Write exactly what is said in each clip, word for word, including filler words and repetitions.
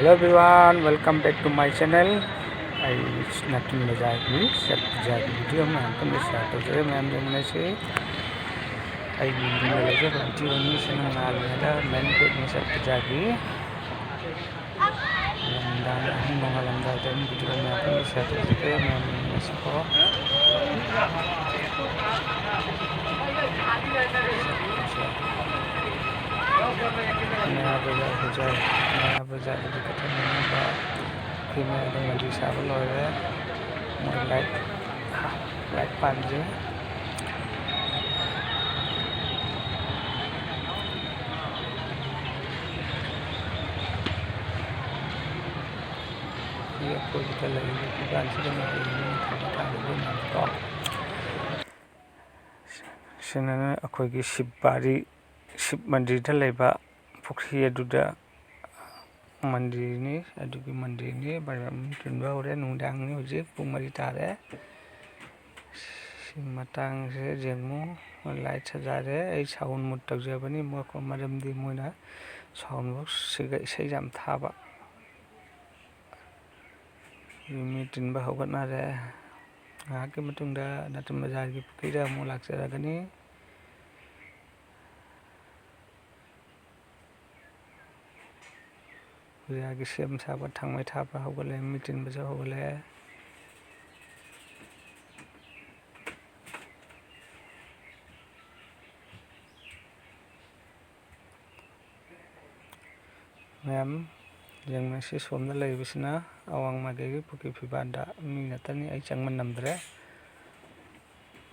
Hello everyone, welcome back to my channel. ꯑꯩ ꯅꯥꯇꯤꯟ ꯕꯖꯥꯔꯒꯤ ꯁꯠ ꯄꯨꯖꯥꯒꯤ ꯚꯤꯗꯤꯑꯣ ꯃꯌꯥꯝ ꯄꯨꯟꯅ ꯁꯤꯌꯥꯔ ꯇꯧꯖꯔꯦ꯫ ꯃꯌꯥꯝ ꯌꯦꯡꯃꯤꯟꯅꯁꯤ꯫ ꯑꯩꯒꯤ ꯌꯨꯝꯗ ꯂꯩꯖꯕ ꯚꯤꯗꯤꯑꯣꯅꯤ꯫ ꯁꯤꯅ ꯉꯥꯜꯂꯤꯉꯩꯗ ꯃꯦꯟ ꯒꯦꯠꯅꯤ ꯁꯠ ꯄꯨꯖꯥꯒꯤ꯫ ꯅꯨꯃꯤꯗꯥꯡ ꯑꯍꯤꯡ ꯅꯣꯡꯉꯥꯜꯂꯝꯗꯥꯏꯗ ꯑꯗꯨꯝ ꯚꯤꯗꯤꯑꯣ ꯃꯌꯥꯝ ꯄꯨꯟꯅ ꯁꯤꯌꯥꯔ ꯇꯧꯖꯒꯦ꯫ ꯃꯌꯥꯝ ꯌꯦꯡꯃꯤꯟꯅꯁꯤꯀꯣ꯫ ꯅꯌꯥ ꯕꯖꯥꯔ ꯍꯧꯖꯤꯛ, ꯅꯌꯥ ꯕꯖꯥꯔꯒꯤ ꯀꯩꯊꯦꯜ ꯃꯅꯨꯡꯗ ꯄꯨꯈ꯭ꯔꯤ ꯃꯌꯥꯏꯗ ꯃꯟꯗꯤꯔ ꯁꯥꯕ ꯂꯣꯏꯔꯦ꯫ ꯃꯣꯏ ꯂꯥꯏꯠ, ꯂꯥꯏꯠ ꯄꯥꯟꯗ꯭ꯔꯤ꯫ ꯁꯤ ꯑꯀꯣꯏꯕꯗ ꯂꯩꯔꯤꯕ ꯐꯤꯕꯥꯜꯁꯤꯗ ꯃꯍꯩ ꯑꯅꯤ ꯊꯥꯡꯒꯠ ꯊꯥꯡꯒꯠ ꯂꯣꯏꯅꯃꯛꯀꯣ꯫ ꯁꯤꯅ ꯑꯩꯈꯣꯏꯒꯤ ꯁꯤꯕ ꯕꯥꯔꯤ, ꯁꯤꯕ ꯃꯟꯗꯤꯔꯗ ꯂꯩꯕ ꯄꯨꯈ꯭ꯔꯤ ꯑꯗꯨꯗ ꯃꯟꯗꯤꯔꯅꯤ, ꯑꯗꯨꯒꯤ ꯃꯟꯗꯤꯔꯅꯤ꯫ ꯕꯥꯔꯤ ꯃꯤ ꯇꯤꯟꯕ ꯍꯧꯔꯦ꯫ ꯅꯨꯡꯗꯥꯡꯅꯤ ꯍꯧꯖꯤꯛ, ꯄꯨꯡ ꯃꯔꯤ ꯇꯥꯔꯦ꯫ ꯁꯤ ꯃꯇꯥꯡꯁꯦ ꯌꯦꯡꯉꯨ, ꯂꯥꯏꯠ ꯁꯖꯥꯔꯦ꯫ ꯑꯩ ꯁꯥꯎꯟ ꯃꯨꯠ ꯇꯧꯖꯕꯅꯤ, ꯃꯣꯏ-, ꯃꯔꯝꯗꯤ ꯃꯣꯏꯅ ꯁꯥꯎꯟ ꯕꯣꯛꯁꯁꯤꯒ ꯏꯁꯩ ꯌꯥꯝ ꯊꯥꯕ꯫ ꯃꯤ ꯇꯤꯟꯕ ꯍꯧꯒꯠꯅꯔꯦ꯫ ꯉꯥꯏꯍꯥꯛꯀꯤ ꯃꯇꯨꯡꯗ ꯅꯥꯇꯤꯟ ꯕꯖꯥꯔꯒꯤ ꯄꯨꯈ꯭ꯔꯤꯗ ꯑꯃꯨꯛ ꯂꯥꯛꯆꯔꯒꯅꯤ꯫ ꯄꯨꯖꯥꯒꯤ ꯁꯦꯝ ꯁꯥꯕ, ꯊꯥꯡꯃꯩ ꯊꯥꯕ ꯍꯧꯒꯠꯂꯦ, ꯃꯤ ꯇꯤꯟꯕꯁꯨ ꯍꯧꯒꯠꯂꯦ꯫ ꯃꯌꯥꯝ ꯌꯦꯡꯅꯁꯤ꯫ ꯁꯣꯝꯗ ꯂꯩꯔꯤꯕꯁꯤꯅ ꯑꯋꯥꯡ ꯃꯥꯏꯀꯩꯒꯤ ꯄꯨꯈ꯭ꯔꯤ ꯐꯤꯕꯥꯟꯗ ꯃꯤ ꯉꯥꯛꯇꯅꯤ꯫ ꯑꯩ ꯆꯪꯕ ꯅꯝꯗ꯭ꯔꯦ,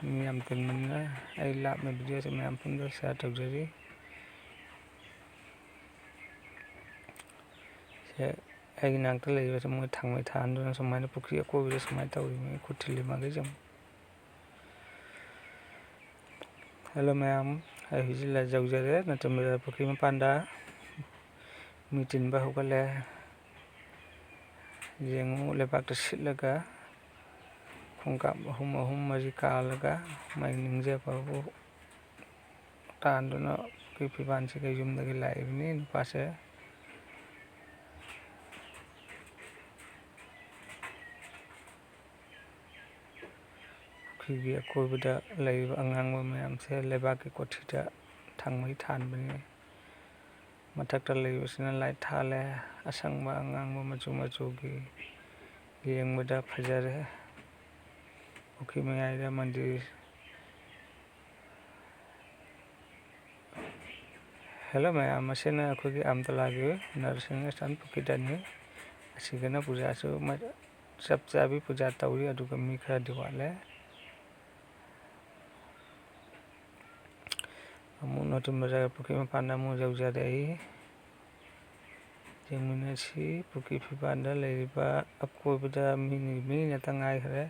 ꯃꯤ ꯌꯥꯝ ꯇꯤꯟꯕꯅꯤꯅ꯫ ꯑꯩ ꯂꯥꯞꯅ ꯚꯤꯗꯤꯑꯣꯁꯦ ꯃꯌꯥꯝ ꯄꯨꯟꯅ ꯁꯤꯌꯥꯔ ꯇꯧꯖꯔꯤ꯫ ꯁꯦ ꯑꯩꯒꯤ ꯅꯥꯛꯇ ꯂꯩꯔꯤꯕꯁꯦ ꯃꯣꯏ ꯊꯥꯡꯃꯩ ꯊꯥꯟꯗꯨꯅ ꯁꯨꯃꯥꯏꯅ ꯄꯨꯈ꯭ꯔꯤ ꯑꯀꯣꯏꯕꯗ ꯁꯨꯃꯥꯏꯅ ꯇꯧꯔꯤ, ꯃꯣꯏ ꯈꯨꯠ ꯊꯤꯜꯂꯤ ꯃꯥꯈꯩꯁꯦ꯫ ꯍꯦꯜꯂꯣ ꯃꯌꯥꯝ, ꯑꯩ ꯍꯧꯖꯤꯛ ꯂꯥꯏ ꯌꯧꯖꯔꯦ꯫ ꯅꯥꯇꯤꯟ ꯕꯖꯥꯔ ꯄꯨꯈ꯭ꯔꯤ ꯃꯄꯥꯟꯗ ꯃꯤ ꯇꯤꯟꯕ ꯍꯧꯒꯠꯂꯦ꯫ ꯌꯦꯡꯉꯨ, ꯂꯩꯕꯥꯛꯇ ꯁꯤꯠꯂꯒ ꯈꯣꯡꯀꯥꯞ ꯑꯍꯨꯝ, ꯑꯍꯨꯝ, ꯃꯔꯤ ꯀꯥꯜꯂꯒ ꯃꯥꯏ ꯅꯤꯡꯖꯕꯕꯨ ꯇꯥꯟꯗꯨꯅ ꯄꯨꯈ꯭ꯔꯤ ꯐꯤꯕꯥꯟꯁꯤꯗ ꯌꯨꯝꯗꯒꯤ ꯂꯥꯛꯏꯕꯅꯤ ꯅꯨꯄꯥꯁꯦ꯫ ꯄꯨꯈ꯭ꯔꯤꯒꯤ ꯑꯀꯣꯏꯕꯗ ꯂꯩꯔꯤꯕ ꯑꯉꯥꯡꯕ ꯃꯌꯥꯝꯁꯦ ꯂꯩꯕꯥꯛꯀꯤ ꯀꯣꯊꯤꯗ ꯊꯥꯡꯃꯩ ꯊꯥꯟꯕꯅꯤ꯫ ꯃꯊꯛꯇ ꯂꯩꯕꯁꯤꯅ ꯂꯥꯏꯠ ꯊꯥꯜꯂꯦ꯫ ꯑꯁꯪꯕ ꯑꯉꯥꯡꯕ ꯃꯆꯨ ꯃꯆꯨꯒꯤ ꯌꯦꯡꯕꯗ ꯐꯖꯔꯦ꯫ ꯄꯨꯈ꯭ꯔꯤ ꯃꯌꯥꯏꯗ ꯃꯟꯗꯤꯔ꯫ ꯍꯦꯜꯂꯣ ꯃꯌꯥꯝ, ꯃꯁꯤꯅ ꯑꯩꯈꯣꯏꯒꯤ ꯑꯝꯇꯂꯥꯒꯤ ꯅꯔꯁꯤꯡ ꯑꯦꯁꯇꯥꯟ ꯄꯨꯈ꯭ꯔꯤꯗꯅꯤ꯫ ꯑꯁꯤꯒꯅ ꯄꯨꯖꯥꯁꯨ ꯃ-, ꯆꯞ ꯆꯥꯕꯤ ꯄꯨꯖꯥ ꯇꯧꯔꯤ, ꯑꯗꯨꯒ ꯃꯤ ꯈꯔꯗꯤ ꯋꯥꯠꯂꯦ꯫ ꯑꯃꯨꯛ ꯅꯣꯇꯤꯟ ꯕꯖꯥꯔ ꯄꯨꯈ꯭ꯔꯤ ꯃꯄꯥꯟꯗ ꯑꯃꯨꯛ ꯌꯧꯖꯔꯛꯏ꯫ ꯌꯦꯡꯃꯤꯟꯅꯁꯤ꯫ ꯄꯨꯈ꯭ꯔꯤ ꯐꯤꯕꯥꯟꯗ ꯂꯩꯔꯤꯕ ꯑꯀꯣꯏꯕꯗ ꯃꯤ, ꯃꯤ ꯉꯥꯛꯇ ꯉꯥꯏꯈ꯭ꯔꯦ꯫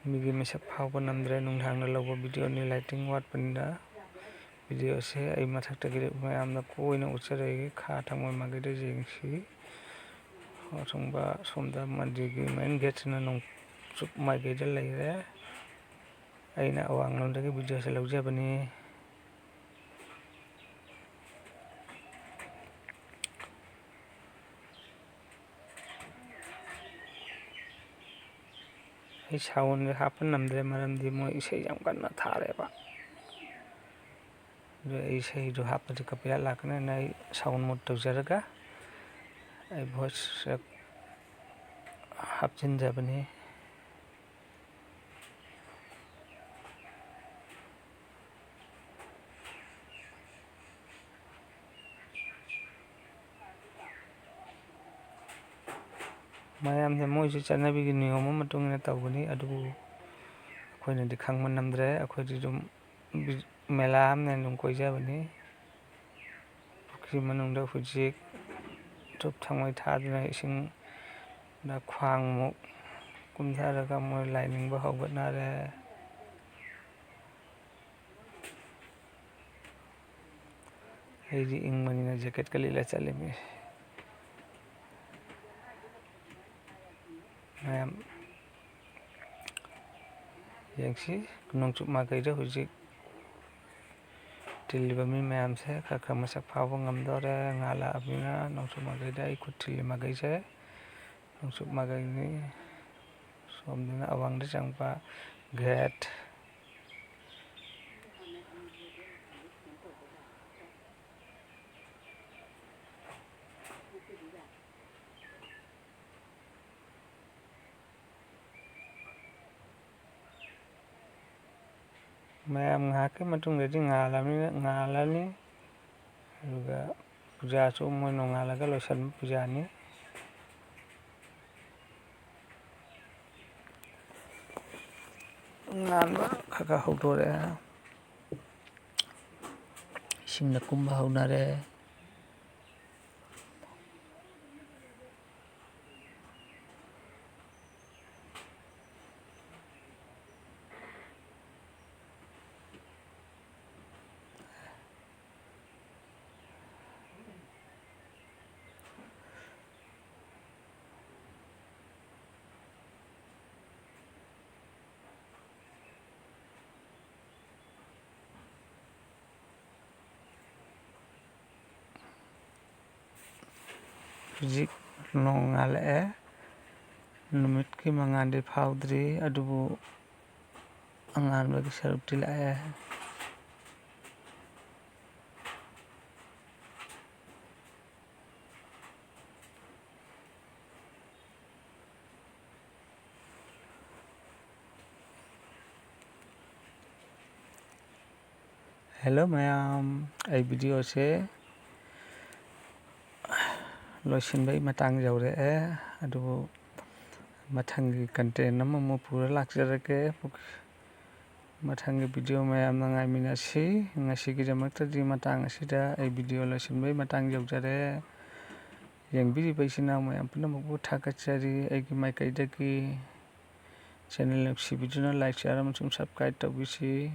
ꯃꯤꯒꯤ ꯃꯁꯛ ꯐꯥꯎꯕ ꯅꯝꯗ꯭ꯔꯦ꯫ ꯅꯨꯡꯗꯥꯡꯗ ꯂꯧꯕ ꯚꯤꯗꯤꯑꯣꯅꯤ, ꯂꯥꯏꯇꯤꯡ ꯋꯥꯠꯄꯅꯤꯅ꯫ ꯚꯤꯗꯤꯑꯣꯁꯦ ꯑꯩ ꯃꯊꯛꯇꯒꯤ ꯃꯌꯥꯝꯗ ꯀꯣꯏꯅ ꯎꯠꯆꯔꯛꯏ꯫ ꯈꯥ ꯊꯪꯕ ꯃꯥꯏꯀꯩꯗ ꯌꯦꯡꯁꯤ꯫ ꯑꯁꯣꯝꯗ ꯃꯟꯗꯤꯔꯒꯤ ꯃꯦꯟ ꯒꯦꯠꯁꯤꯅ ꯅꯣꯡꯆꯨꯞ ꯃꯥꯏꯀꯩꯗ ꯂꯩꯔꯦ꯫ ꯑꯩꯅ ꯑꯋꯥꯡꯂꯣꯝꯗꯒꯤ ꯚꯤꯗꯤꯑꯣꯁꯦ ꯂꯧꯖꯕꯅꯤ꯫ ꯑꯩ ꯁꯥꯎꯟꯁꯦ ꯍꯥꯞꯄ ꯅꯝꯗ꯭ꯔꯦ, ꯃꯔꯝꯗꯤ ꯃꯣꯏ ꯏꯁꯩ ꯌꯥꯝ ꯀꯟꯅ ꯊꯥꯔꯦꯕ꯫ ꯑꯗꯨ ꯑꯩ ꯏꯁꯩꯗꯣ ꯍꯥꯞꯄꯗꯤ ꯀꯣꯄꯤꯔꯥꯏꯠ ꯂꯥꯛꯀꯅꯤ, ꯑꯗꯨꯅ ꯑꯩ ꯁꯥꯎꯟ ꯃꯨꯠ ꯇꯧꯖꯔꯒ ꯑꯩ ꯚꯣꯏꯁ ꯍꯥꯞꯆꯤꯟꯖꯕꯅꯤ꯫ ꯃꯌꯥꯝꯁꯦ ꯃꯣꯏꯁꯨ ꯆꯠꯅꯕꯤꯒꯤ ꯅꯤꯌꯣꯝ ꯑꯃ ꯃꯇꯨꯡ ꯏꯟꯅ ꯇꯧꯕꯅꯤ, ꯑꯗꯨꯕꯨ ꯑꯩꯈꯣꯏꯅꯗꯤ ꯈꯪꯕ ꯅꯝꯗ꯭ꯔꯦ꯫ ꯑꯩꯈꯣꯏꯗꯤ ꯑꯗꯨꯝ ꯕꯤ-, ꯃꯦꯂꯥ ꯑꯃꯅ ꯑꯗꯨꯝ ꯀꯣꯏꯖꯕꯅꯤ꯫ ꯄꯨꯈ꯭ꯔꯤ ꯃꯅꯨꯡꯗ ꯍꯧꯖꯤꯛ ꯙꯨꯞ ꯊꯥꯎꯃꯩ ꯊꯥꯗꯨꯅ ꯏꯁꯤꯡꯗ ꯈ꯭ꯋꯥꯡꯃꯨꯛ ꯀꯨꯝꯊꯔꯒ ꯃꯣꯏ ꯂꯥꯏ ꯅꯤꯡꯕ ꯍꯧꯒꯠꯅꯔꯦ꯫ ꯑꯩꯗꯤ ꯏꯪꯕꯅꯤꯅ ꯖꯦꯀꯦꯠꯀ ꯂꯤꯠꯂ ꯆꯠꯂꯤꯃꯤ꯫ ꯃꯌꯥꯝ ꯌꯦꯡꯁꯤ, ꯅꯣꯡꯆꯨꯞ ꯃꯥꯏꯀꯩꯗ ꯍꯧꯖꯤꯛ ꯇꯤꯜꯂꯤꯕ ꯃꯤ ꯃꯌꯥꯝꯁꯦ ꯈꯔ ꯈꯔ ꯃꯁꯛ ꯐꯥꯎꯕ ꯉꯝꯗꯣꯔꯦ꯫ ꯉꯥꯜꯂꯛꯑꯕꯅꯤꯅ ꯅꯣꯡꯆꯨꯞ ꯃꯥꯏꯀꯩꯗ ꯑꯩ ꯈꯨꯠ ꯊꯤꯜꯂꯤ ꯃꯥꯏꯀꯩꯁꯦ ꯅꯣꯡꯆꯨꯞ ꯃꯥꯏꯀꯩꯅꯤ꯫ ꯁꯣꯝꯗꯅ ꯑꯋꯥꯡꯗ ꯆꯪꯕ ꯒꯦꯠ꯫ ꯃꯌꯥꯝ ꯉꯥꯏꯍꯥꯛꯀꯤ ꯃꯇꯨꯡꯗꯗꯤ ꯉꯥꯜꯂꯕꯅꯤꯅ, ꯉꯥꯜꯂꯅꯤ꯫ ꯑꯗꯨꯒ ꯄꯨꯖꯥꯁꯨ ꯃꯣꯏ ꯅꯣꯡꯉꯥꯜꯂꯒ ꯂꯣꯏꯁꯤꯟꯕ ꯄꯨꯖꯥꯅꯤ꯫ ꯉꯥꯟꯕ ꯈꯔ ꯈꯔ ꯍꯧꯗꯣꯔꯛꯑꯦ꯫ ꯏꯁꯤꯡꯅ ꯀꯨꯝꯕ ꯍꯧꯅꯔꯦ꯫ ꯍꯧꯖꯤꯛ ꯅꯣꯡꯉꯥꯜꯂꯛꯑꯦ꯫ ꯅꯨꯃꯤꯠꯀꯤ ꯃꯉꯥꯜꯗꯤ ꯐꯥꯎꯗ꯭ꯔꯤ, ꯑꯗꯨꯕꯨ ꯑꯉꯥꯟꯕꯒꯤ ꯁꯔꯨꯛꯇꯤ ꯂꯥꯛꯑꯦ꯫ Hello ꯃꯌꯥꯝ, ꯑꯩ video ꯁꯦ ꯂꯣꯏꯁꯤꯟꯕꯒꯤ ꯃꯇꯥꯡ ꯌꯧꯔꯛꯑꯦ, ꯑꯗꯨꯕꯨ ꯃꯊꯪꯒꯤ content ꯑꯃꯃꯨꯛ ꯄꯨꯔ ꯂꯥꯛꯆꯔꯒꯦ꯫ ꯃꯊꯪꯒꯤ video ꯃꯌꯥꯝꯅ ꯉꯥꯏꯃꯤꯟꯅꯁꯤ꯫ ꯉꯁꯤꯒꯤꯗꯃꯛꯇꯗꯤ ꯃꯇꯥꯡ ꯑꯁꯤꯗ ꯑꯩ video ꯂꯣꯏꯁꯤꯟꯕꯒꯤ ꯃꯇꯥꯡ ꯌꯧꯖꯔꯦ꯫ ꯌꯦꯡꯕꯤꯔꯤꯕ ꯏꯆꯤꯟ ꯏꯅꯥꯎ ꯃꯌꯥꯝ ꯄꯨꯝꯅꯃꯛꯄꯨ ꯊꯥꯒꯠꯆꯔꯤ ꯑꯩꯒꯤ ꯃꯥꯏꯀꯩꯗꯒꯤ꯫ Channel ꯅꯨꯡꯁꯤꯕꯤꯗꯨꯅ like, share ꯑꯃꯁꯨꯡ subscribe ꯇꯧꯕꯤꯁꯤ꯫